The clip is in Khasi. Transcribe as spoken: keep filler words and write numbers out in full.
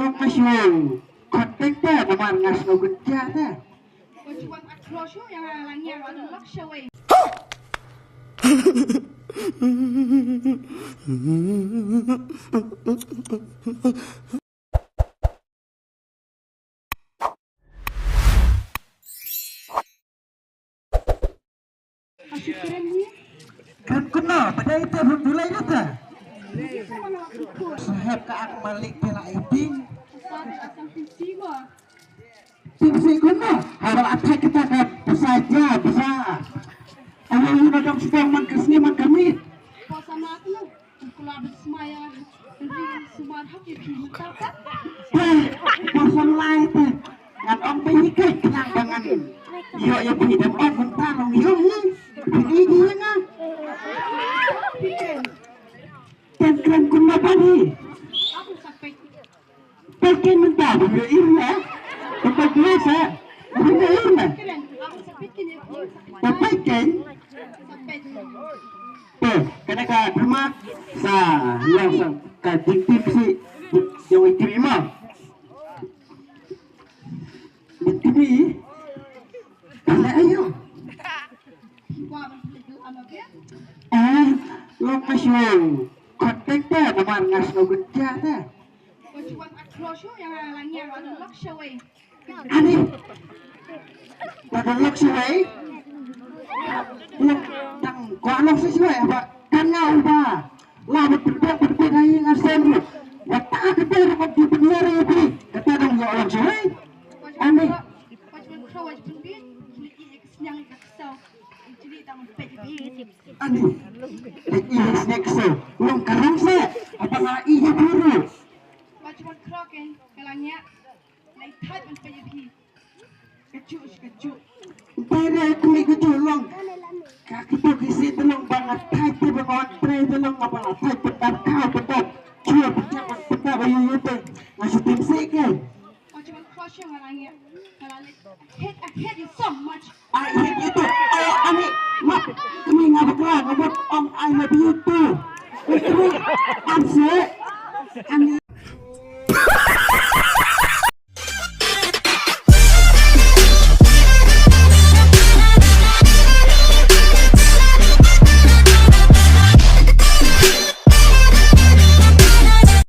Ong ma shu khot teng te namar nga sngew kynja te. Ko chuan at kro shu yang lang yang adon lok shawei. Kren kumno, ba dei te hum Julai na ta. Sahep ka ak malik te la iping. Tim si kumno, haba attack kita ka pisa ja, pisa. Ayo, yu na dong sitang man ka sni man ka mit. Poi, poi sa lai te. Ngan ong ba hi kei khnang ba ngan ïoh ïa phi, dang ong mynta long ïoh hi. Phi i hi ïa nga. Ten kren kumno ban hi. Peit keiñ mynta ba ïoh im na. Ba peit keiñ sa. Ba ïoh im na. Ba peit keiñ. Te kane ka drama sa long sa ka jingtip shi jong i tip i ma. Bit kini. Kane ayo. Ah, long ma shu. Khot teng te namar nga sngew kynja te. Ani. Ba ka lok shawei. Lok dang ko lok shawei ba kan nga uba. La ba pynbang pynbang ai nga sem. Ba ta ka te ba ki pynlere bi. Kata dang yo lok shawei. Ani. Ani. Ïa i snek so. Long karong se. Apa nga i ya buru. Bai re kuli ka ju long. Ka kitu ki si tu long ba nga thait